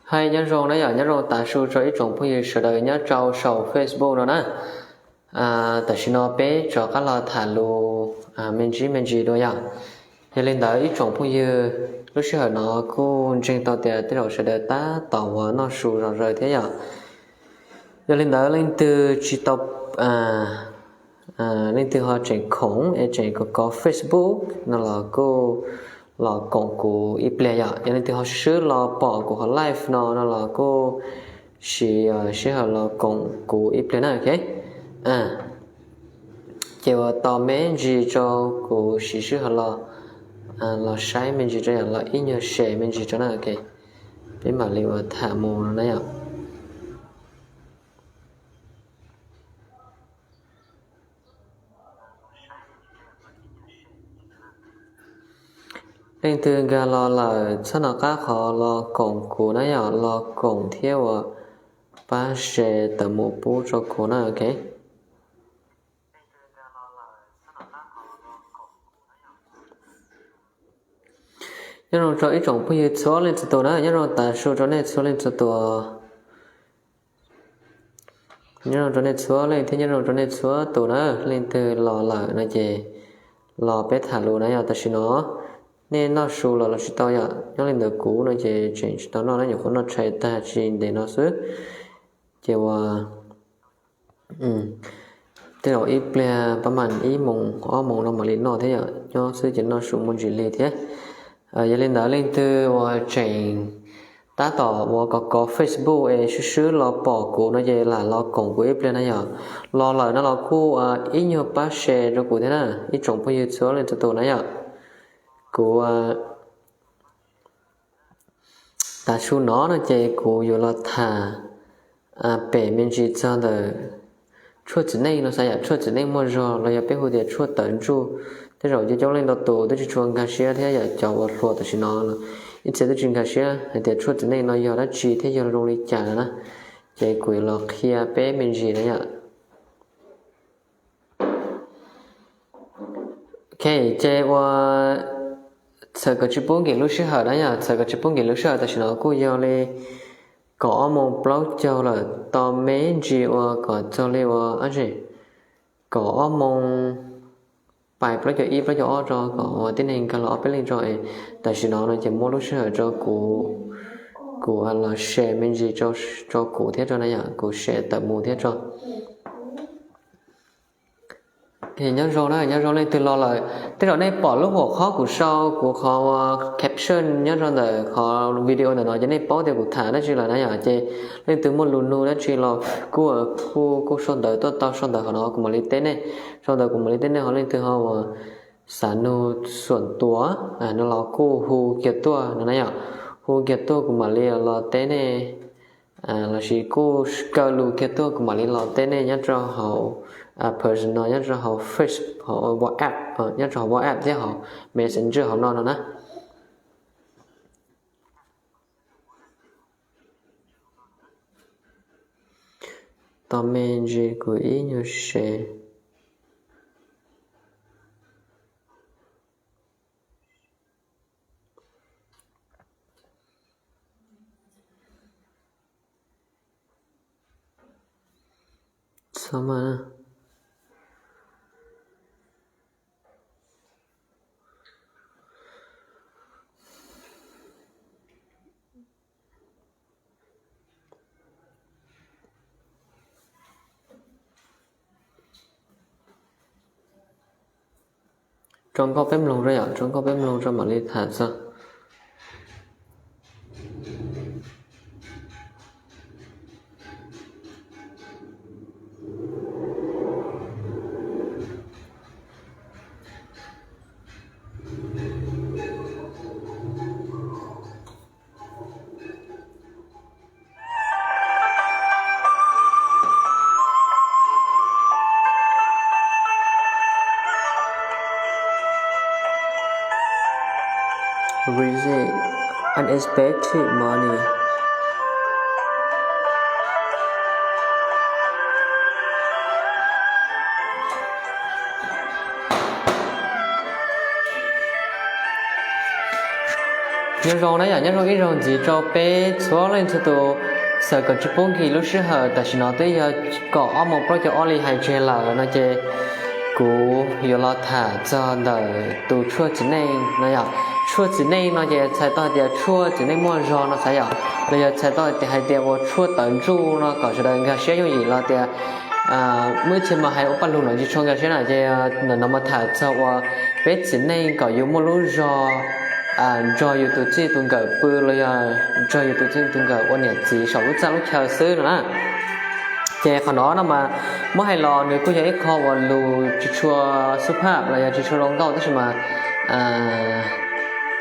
Hais nyob zoo na yom, nyob zoo tav su rau ib tsoom phooj ywg sawv daws nyob rau saum Facebook no na. Tam sim no peb rov qab los tham lus me ntsis me ntsis dua yom. Yog li ntawd ib tsoom phooj ywg, lub sij hawm no kuj ntseeg tau tias tej zaum sawv daws tab tom uas noj su zom zaws thiab yom. Yog li ntawd leej twg tsis tau, leej twg ho tseem khoom es tseem kov kov Facebook no los kuj los koom kuv ib pliag yom. Yog leej twg ho swb swb los pom kuv qhov live no no los kuj siv sij hawm los koom kuv ib pliag na, ok. Ces uas tos me ntsis rau kuv siv sij hawm los, los saib me ntsis rau yom, los ib nyuag share me ntsis rau na, ok. Peb mam li uas tham mus no na yom. Leej twg nkag los lawm txhob nco qab qhov los koom kuv na yom, los koom thiab uas pab share tawm mus pub rau kuv na, ok. Nyob zoo rau ib tsoom phooj ywg txhua leej txhua tus na, nyob zoo tav su rau nej txhua leej txhua tus. Nyob zoo rau nej txhua leej thiab nyob zoo rau nej txhua tus na, leej twg los lawm no ces los peb tham lus na yom. Tam sim no nej noj su los los tsis tau yom, nyob li ntawm kuv no ces tseem tsis tau noj na, nyuam qhuav noj tshais tag tsis ntev no xwb. Ces uas tej zaum ib pliag pab mam ib moos ob moos no mam li noj thiab yom, nyob xwb ces noj su muaj ntsis lig thiab. Yog li ntawd leej twg uas tseem tab tom uas kov kov Facebook es swb swb los pom kuv no ces lam los koom kuv ib pliag na yom. Los lawm no los kuj ib nyuag pab share rau kuv thiab na, ib tsoom phooj ywg txhua leej txhua tus na yom. Kuv tav su no no ces kuv yuav los tham pem me ntsis txog ntawm tshuaj txiv neej no xav yam tshuaj txiv neej muaj zog los yog peb hu tias tshuaj tawv ntsuj. Tej zaum coob coob leej ntau tus twb tsis tshua nkag siab thiab yom, cov uas hluas tam sim no los ib txhia twb tsis nkag siab hais tias tshuaj txiv neej no yog dab tsi thiab yog zoo li cas na. Ces kuv yuav los qhia peb me ntsis na yom. Ok, ces uas txhawm kom tsis pub nkim lub sij hawm na yom, txhawm kom tsis pub nkim lub sij hawm tam sim no kuj yog li kaum ob moos plaub caug lawm, tos me ntsis uas kom txog li uas kaum ob moos pais plaub caug ib plaub caug ob rau kom uas tib neeg nkag los ob peb leej rau es tam sim no no ces muab lub sij hawm rau kuv, kuv los share me ntsis rau kuv thiab rau na yom, kuv share tawm mus thiab rau. Nyob zoo na, nyob zoo leej twg los lawm. Tej zaum nej pom lub huam qhov kuv sau kuv qhov uas caption nyob rau ntawm qhov video ntawm no ces nej paub tias kuv tham dab tsi lawm na yom. Ces leej twg muaj lus nug dab tsi los kuj, kuj, kuj sau ntawv tuaj tau, sau ntawv qhov no kuv mam li teb nej. Sau ntawv kuv mam li teb nej, ho leej twg ho uas xav nug xuam tuas no los kuj hu kiag tuaj no na yom. Hu kiag tuaj kuv mam li los teb nej, lossis kuj kaw lus kiag tuaj kuv mam li los teb nej nyob rau hauv personal, nyob rau hauv Face, hauv WhatsApp, nyob rau hauv WhatsApp thiab hauv Messenger hauv no no na. Tos me ntsis kuv ib nyuag share. Txhob mas. Tso nkauj peb mloog rau yom, tso nkauj peb mloog rau mam li tham txog. Receive unexpected money. Nyob zoo na yom, nyob zoo ib zaug ntxiv rau peb txhua leej txhua tus. Txawm kom tsis pub nkim lub sij hawm tam sim no twb yog kaum ob moos plaub caug ob li hais tseg lawm no ces kuv yuav los tham txog ntawm tus tshuaj txiv neej no yom. Tshuaj txiv neej no ces txhais tau hais tias tshuaj txiv neej muaj zog no xav yom, los yog txhais tau hais tias ua tshuaj tawv ntsuj no kom sawv daws nkag siab yooj yim los tias muaj ib txhia mas hais ua paj lug no tsis tshua nkag siab na ces ntawm no mas tham txog ua peb txiv neej kom yus muaj lub zog nrog yus tus txij tus nkawm pw los yog nrog yus tus txij tus nkawm ua niam txiv saum lub txaj lub chaw xwb no na. Ces qhov no no mas muab hais los nws kuj yog ib qho uas lus tsis tshua xub phaj los yog tsis tshua zoo nkauj tab sis mas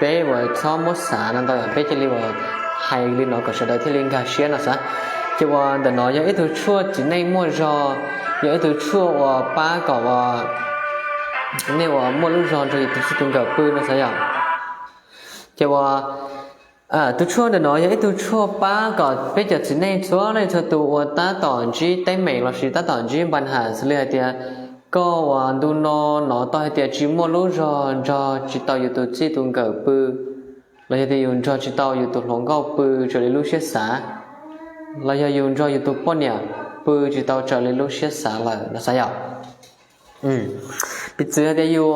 peb uas txhob muab xav no ntau, peb cia li uas hais li no kom sawv daws thiaj li nkag siab no xav. Ces uas ntawm no yog ib tug tshuaj txiv neej muaj zog, yog ib tug tshuaj uas pab kom uas nej uas muaj lub zog nrog yus tus txij tus nkawm pw no xav yom. Ces uas tus tshuaj ntawm no yog ib tug tshuaj pab kom peb cov txiv neej txhua leej txhua tus uas tab tom ntsib teeb meem lossis tab tom ntsib npa nham xws li hais tias koj uas ntu no hnov tau hais tias tsis muaj lub zog nrog tsis tau yus tus txij tus nkawm pw, los yog tias yus nrog tsis tau yus tus hluas nkauj pw raws li lub siab xav, los yog yus nrog yus tus poj niam pw tsis tau raws li lub siab xav lawm no xav yom. Piv txwv hais tias yus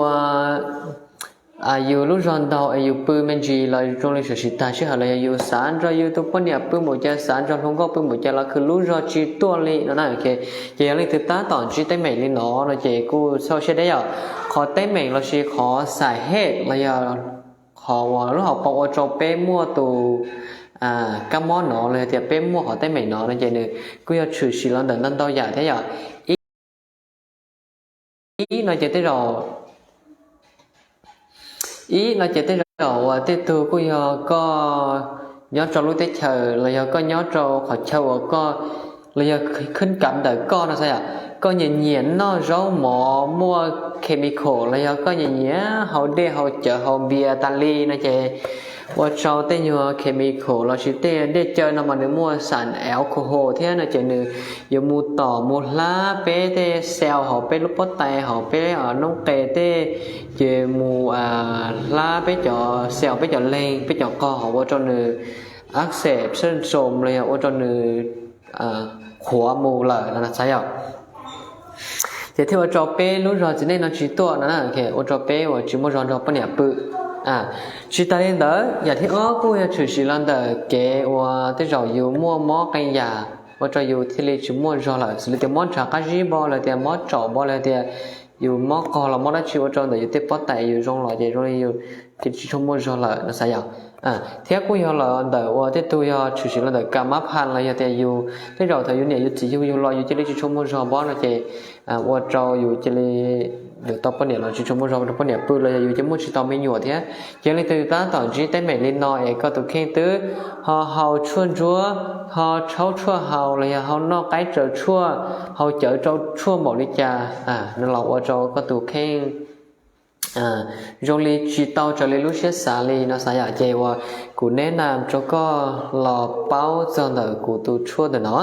yus lub zog ntaug es yus pw me ntsis los zoo li tam sim tag sij hawm los yog yus xav nrog yus tus poj niam pw npaum cas, xav nrog hluas nkauj pw npaum cas los khwv lub zog tsis tuaj li no na. Ces yog leej twg tab tom ntsib teeb meem li no no ces kuj txhob siab deb yom. Qhov teeb meem lossis qhov xais hej los yog qhov uas lub hauv paus ua rau peb muaj tus kab mob no los yog tias peb muaj qhov teeb meem no no ces nws kuj yog tshwm sim los ntawm ntau ntau yam thiab yom. Ib no ces tej zaum ib no ces tej zaum uas tej tug kuj yog koj nyob rau lub teb chaws los yog koj nyob rau qhov chaw uas koj los yog khwb kav ntawm koj no xav yom, koj nyiam nyiam noj zaub mov muaj chemical los yog koj nyiam nyiam haus dej haus cawv haus npias tas li no ces ua rau tej nyuag chemical lossis tej dej cawv no mas nws muaj xam alcohol thiab no ces nws yuav mus tom mus hlab peb tej cell hauv peb lub pob tais hauv peb noob qes tej, ces mus hlab peb cov cell, peb cov leeg, peb cov qog hauv ua rau nws axeb sab ntsoom los yog ua rau nws qhuav mus lawm no xav yom. Ces thiaj ua rau peb lub zog txiv neej no tsis tuaj no na, ua rau peb uas tsis muaj zog nrog poj niam pw. Tsis tas li ntawd yam thib ob kuj yog tshwm sim los ntawm kev uas tej zaum yus muaj mob qee yam ua rau yus thiaj li tsis muaj zog lawm, xws li tias mob ntshav qab zib npo los tias mob tsaum npo los tias yus mob qog los mob dab tsi ua rau ntawm yus tej pob tais yus zoo los ces zoo li yus ces tsis tshua muaj zog lawm no xav yom. Thiab kuj yog los ntawm uas tej tug yog tshwm sim los ntawm kam mab pha los yog tias yus tej zaum thaum yus niam yus txiv yug yus los yus cia li tsis tshua muaj zog npo no ces ua rau yus cia li yuav tau poj niam los tsis tshua muaj zog nrog poj niam pw los yog yus cia muaj tsis tau me nyuam thiab. Ces leej twg tab tom ntsib teeb meem li no es koj tus kheej twb ho haus tshuaj ntsuab, ho tshaub tshuaj haus los yog ho noj qaib raws tshuaj, haus cawv rau tshuaj npaum li cas no los ua rau koj tus kheej zoo li tsis tau raws li lub siab xav li no xav yom, ces uas kuv neb na rau koj los paub txog ntawm kuv tus tshuaj ntawm no.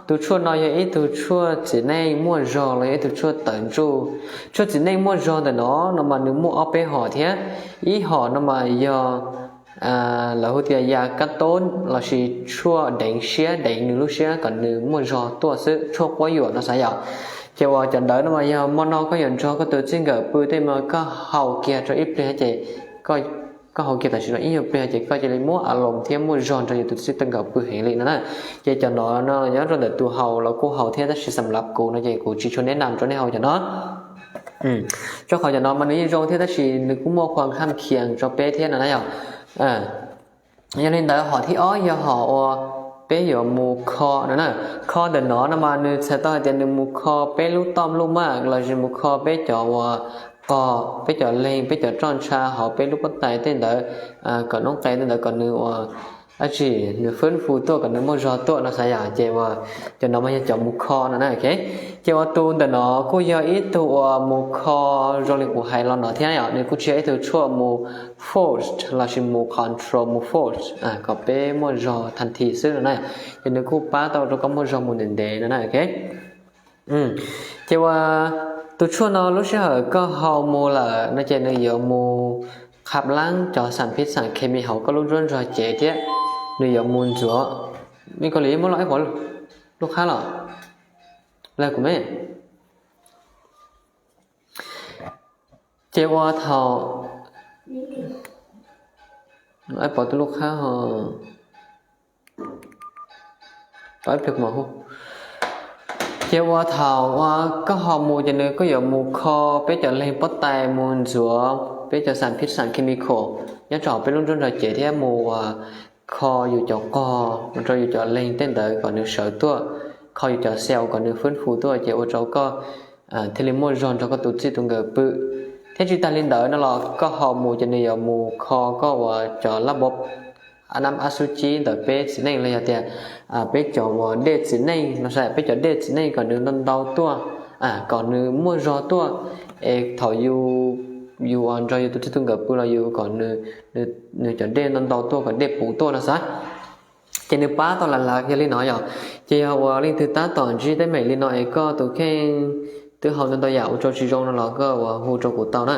Tus tshuaj no yog ib tug tshuaj txiv neej muaj zog los yog ib tug tshuaj tawv ntsuj. Tshuaj txiv neej muaj zog ntawm no no mas nws muaj ob peb hom thiab. Ib hom no mas yog lawv hu tias yas kab tob lossis tshuaj deev siab, deev nws lub siab kom nws muaj zog tuaj xwb, tshuaj quab yuam no xav yom. Ces uas cov ntawd no mas yog hmo no koj yuav nrog koj tus txij nkawm pw tej mas koj haus kiag rau ib pliag ces koj haus kiag tam sim no ib nyuag pliag ces koj cia li muaj a loos thiab muaj zog nrog yus tus txij tus nkawm pw heev li no na. Ces cov no no nyob rau ntawm tus haus los kuj haus thiab tab sis xam lav kuv no ces kuv tsis tshua neb nam rau nej haus cov no. Rau qhov cov no mas nws yeej zoo thiab tab sis nws kuj muaj khuam kham khias rau peb thiab no na yom. Yog li ntawd hom thib ob yog hom uas peb yuav mus kho no na. Kho ntawm no no mas nws txhais tau hais tias nws mus kho peb lub tom lub maj lossis mus kho peb cov uas qog, peb cov leeg, peb cov roj ntsha hauv peb lub pob tais tej ntawd, kom noob qes tej ntawd kom nws uas dab tsi nws fwb fu tuaj kom nws muaj zog tuaj no xav yom. Ces uas cov no mas yog cov mus kho no na. Ces uas tus ntawm no kuj yog ib tug uas mus kho zoo li kuv hais los no thiab yom, nws kuj tsis yog ib tug tshuaj mus force lossis mus control mus force kom peb muaj zog tha thi xwb no na. Ces nws kuj pab tau rau koj muaj zog mus ntev ntev no na. Ces uas tus tshuaj no lub sij hawm koj haus mus lawm no ces nws yuav mus qhab laab cov xam phib xam khes mis hauv koj lub nruab nrog cev thiab nws yuav mus ntxuav. Mej koj li muab los ib qhov lub qhab los, lawv kuv me. Ces ua thaum, pov tus lub qhab ho, ces ua thaum ua koj ho mus ces nws koj yuav mus kho peb cov leeg pob tais mus ntxuav peb cov xam phib xam chemical nyob rau peb lub nruab nrog cev thiab mus ua kho yus cov qog, ua rau yus cov leeg tej ntawd kom nws sawv tuaj, kho yus cov cell kom nws fwb fu tuaj ces ua rau koj thiaj li muaj zog nrog koj tus txij tus nkawm pw. Thiab tsis tas li ntawd no los koj ho mus ces nws yuav mus kho koj ua cov lab npov ab nab ab xub cib ntawm peb txiv neej los yog tias peb cov ua dej txiv neej no, peb cov dej txiv neej kom nws ntau ntau tuaj, kom nws muaj zog tuaj, es thaum yus ua nrog yus tus txij tus nkawm pw los yus kom nws cov dej ntau ntau tuaj kom dej puv tuaj no xav. Ces nws pab tau lav lav yog li no yom. Ces yog ua leej twg tab tom ntsib teeb meem li no es koj tus kheej twb haus ntau ntau yam ua rau tsis zoo no los koj ua hu rau kuv tau na.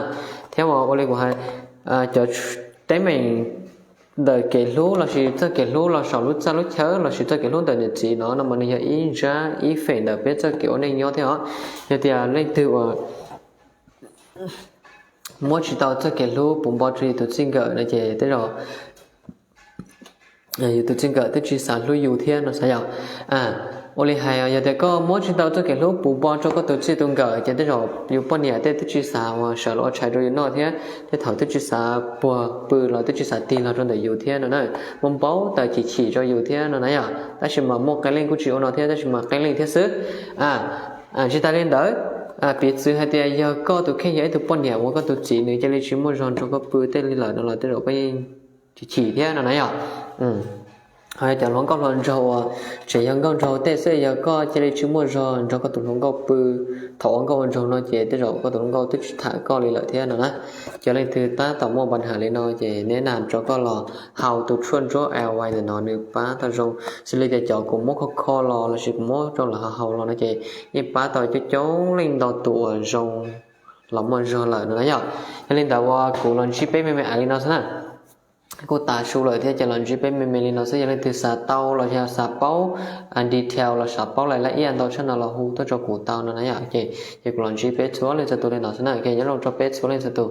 Thiab ua ua li kuv hais, cov teeb meem ntawm kev hlub lossis txoj kev hlub los saum lub txaj lub chaw lossis txoj kev hlub ntawm niam txiv no no mas nws yog ib ntsab ib feem ntawm peb txoj kev ua neej nyob thiab os. Yog tias leej twg uas muab tsis tau txoj kev hlub puv npo rau yus tus txij nkawm no ces tej zaum yus tus txij nkawm twb tsis xav hlub yus thiab no xav yom. Ua li hais yog tias koj muab tsis tau txoj kev hlub puv npo rau koj tus txij tus nkawm ces tej zaum yus poj niam tej twb tsis xav ua sawv los ua tshais rau yus noj thiab tej thaum twb tsis xav puag pw los twb tsis xav tig los rau ntawm yus thiab no na. Muaj npaum taws chim chim rau yus thiab no na yom. Tab sis mas muaj qee leej kuj tsis ua no thiab tab sis mas qee leej thiab xwb. Tsis tas li ntawd, piv txwv hais tias yog koj tus kheej yog ib tug poj niam uas koj tus txiv nws cia li tsis muaj zog nrog koj pw tej li lawm no los tej zaum koj yeej chim chim thiab no na yom. Ho yog cov hluas nkauj hluas nraug uas tseem yog nkauj nraug tej xwb yog koj cia li tsis muaj zog nrog koj tus hluas nkauj pw, thaum ua nkauj ua nraug no ces tej zaum koj tus hluas nkauj twb tsis tham koj li lawm thiab no na. Ces leej twg tab tom muaj pa nham li no ces neb nam rau koj los haus tus tshuaj nruab L Y ntawm no nws pab tau zoo. Xws li tias cov kuv muab kho kho los lossis kuv muab rau lawv haus haus los no ces yeej pab tau coob coob leej ntau tus uas zoo los muaj zog lawm no na yom. Yog li ntawd ua kuv los ntsib peb me me ais li no xwb na. Kuj tas su lawm thiab ces los ntsib peb me me li no xwb. Yog leej twg xav tau los yog xav paub detail los xav paub lais laj iaj ntau tshaj no los hu tuaj rau kuv tau no na yom. Ces kuv los ntsib peb txhua leej txhua tus li no xwb na. Nyob zoo rau peb txhua leej txhua tus.